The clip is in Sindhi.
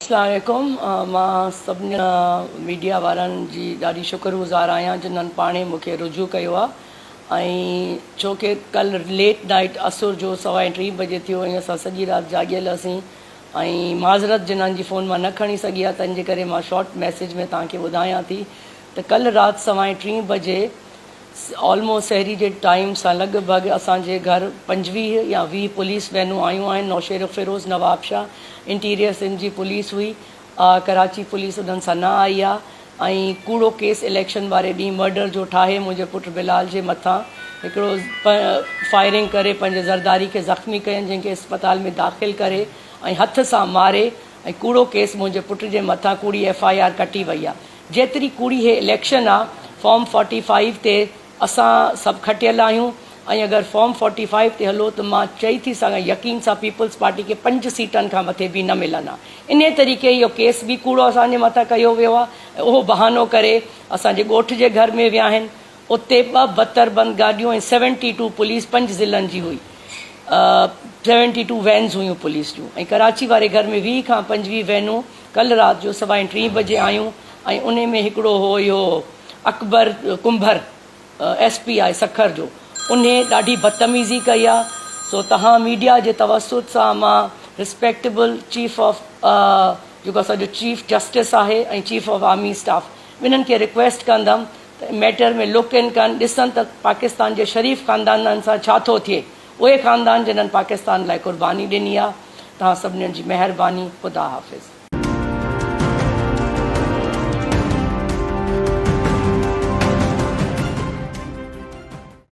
اسلام عليڪم مان سڀني ميڊيا وارن جي ڏاڍي شڪر گذار آهيان جنھن پاڻهي مون کي رجوع ڪيو آهي ۽ ڇو ڪي ڪل ليٽ نائيٽ اسر جو سوائي ٽين بجي ٿيو ۽ اسان سڄي رات جاڳيل هئسين ۽ معذرت جنھن جي فون مان نه کڻي سگهي آهي تنھن جي ڪري مان شارٽ ميسيج ۾ توهان کي ٻڌايان ٿي ته ڪل رات سوائي ٽين بجي آلموسٽ سحري جي ٽائيم سان لڳ ڀڳ اسان جي گهر 25 يا 20 پوليس وينون آيون آهن نوشهروفيروز نوابشاهه انٽيريئر سنڌ جي پوليس هئي ڪراچي پوليس انهن سان نه آئي آ ۽ ڪوڙو ڪيس اليڪشن واري ڏينهن مرڊر جو ٺاهي منهنجي پٽ بلال جي مٿان هڪڙو فائرنگ ڪري پنهنجي زرداري کي زخمي ڪين جنهن کي اسپتال ۾ داخل ڪري ۽ هٿ سان ماري ۽ ڪوڙو ڪيس منهنجي پٽ جي مٿان ڪوڙي ايف I R ڪٽي وئي آ جيتري ڪوڙي هي اليڪشن آ فارم فورٽي فائيو تي اسان سڀ کٽيل آهيون ۽ اگر فارم فورٽي فائيو تي هلو ته مان چئي ٿي سگهان يقين سان پيپلز پارٽي کي پنج سيٽن کان مٿي به نه ملن ها انهي طريقي اهو ڪيس به ڪوڙو اسان جي مٿان ڪيو ويو آ ۽ اهو بهانو ڪري اسان جي ڳوٺ جي گهر ۾ ويا آهن اتي ٻه بتر بند گاڏيون ۽ سيونٽي ٽو پوليس پنج ضلعن جي هئي سيونٽي ٽو وينز هيون پوليس جون ۽ ڪراچي واري گهر ۾ 20 کان 25 وينون ڪلهه رات جو سوائين ٽين بجي آيون ۽ انهي ۾ هڪڙو هو اهو اڪبر ڪنڀر ايس پي آهي سکر جو انهي ڏاڍي بدتميزي ڪئي آ سو توهان ميڊيا جي توسط سان مان رسپيڪٽيبل چيف آف جيڪو اسان جو چيف جسٽس آهي ۽ چيف آف آرمي اسٽاف ٻنهن کي رڪويسٽ ڪندم ته ميٽر ۾ لڪ ان ڪن ڏسن ته پاڪستان جي شريف خاندانن سان ڇا ٿو ٿئي اهي خاندان جنھن پاڪستان لاء قرباني ڏني آ توهان سڀنين جي مهرباني خدا حافظ.